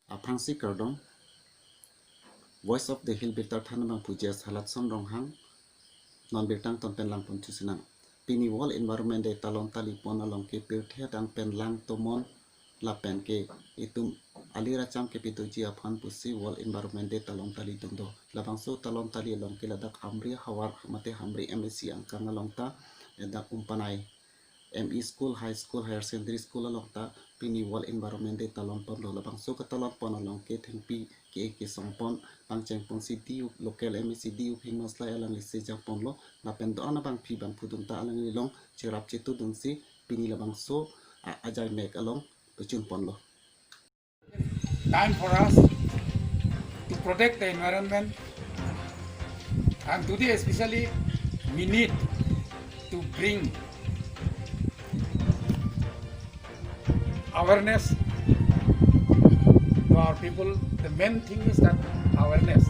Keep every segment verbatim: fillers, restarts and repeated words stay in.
Aphrangsi kardom. Voice of the Hill birta than abangphu J S Halatson Ronghang, non birta angton pen langpon thusinang. Pini World Environment Day talon tali pon along ke pirthe adang pen lang tomon lapen ke itum alir acham kepi doji aphan pusi World Environment Day talon tali dun do. Labangso talon tali along ke ladak Hamri havar mate Hamri M A C angkang along ta, ladak Umpanai M E School, High School, Higher Secondary School along ta pini World Environment Day talon ponlo. Labangso ketalon pon along ke thengpi ke kesong pon, pangcheng ponsi D U, local M A C D U Phingno Slai alangli si jang ponlo. Lapen do-an abangpi bangphu atum ta alangli along cherap chetu dunsi pini labangso a-, ajai mek along pechun ponlo. Time for us to protect the environment, and today especially we need to bring awareness to our people. The main thing is that awareness.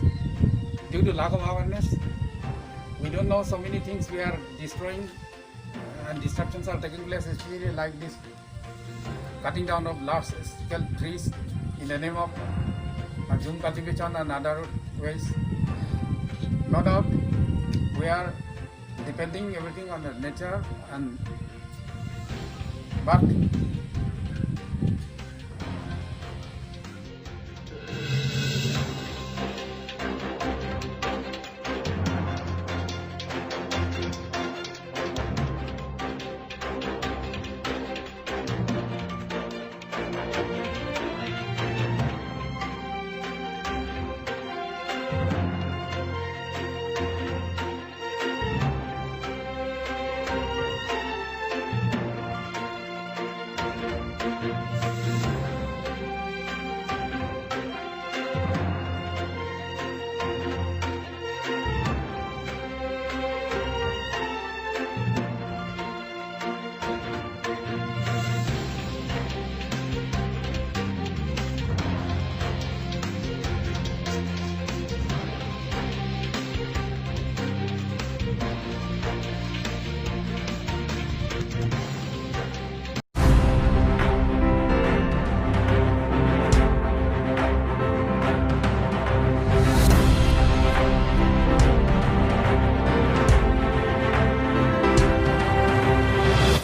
Due to lack of awareness, we don't know so many things we are destroying, and destructions are taking place, especially like this cutting down of large scale trees in the name of uh, Jhum cultivation and other ways. No doubt, we are depending everything on the nature, and but